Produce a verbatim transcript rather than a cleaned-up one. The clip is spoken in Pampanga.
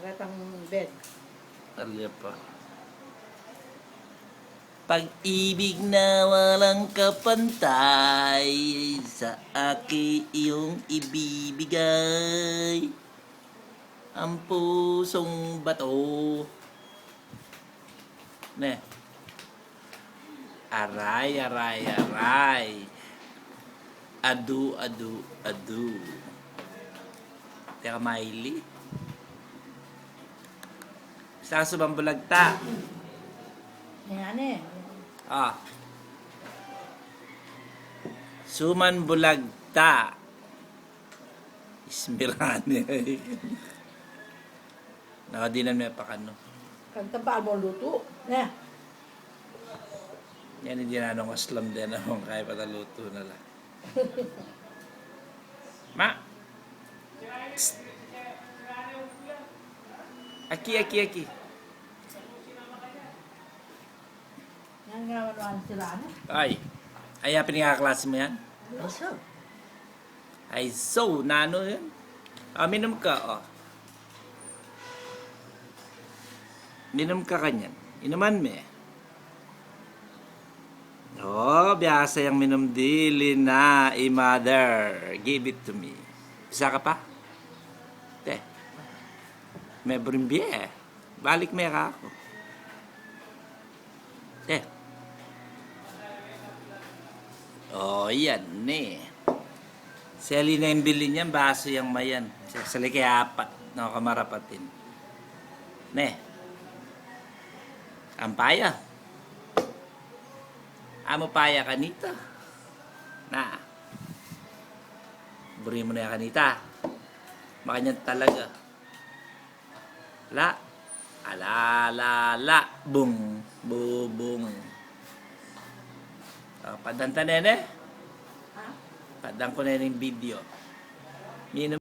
Ratang bed. Alya pa. Pag-ibig na walang kapantay, sa akin iyong ibibigay ang pusong bato. Ne. Aray, aray, aray. Adu, adu, adu. Teka, Miley. Sa suman bulagta. Ayan eh. Ah. Suman bulagta. Ismirani. Nakadinan me pakanu. Kanta ba mo luto? Ne. Yan, hindi na nung aslam din ang kaya pataluto na lang. Ma! Psst! Aki, aki, aki. Yan nga naman ang sila, ano? Ay. Ay, happy nga klase mo yan? Ay, so. Ay, so, nanu yan? Ah, minum ka, oh. Minum ka kanyan. Inuman me. Oh, biasa yang minum dili na, i mother. Give it to me. Bisa ka pa? Te. Me brimbie. Balik me ka aku. Te. Oh, yan ne. Seli na ing bili niyan, basu yang mayan. Seli ke apat, no, kamarapatin. Ne. Ampaya. Amu paya kanita. Na. Buri mu na ya kanita. Makanyan talaga. La. Ala, la, la. Bung. Bubung. Ah, padan ta nene. Ha? Padan ku nene ing video. Minum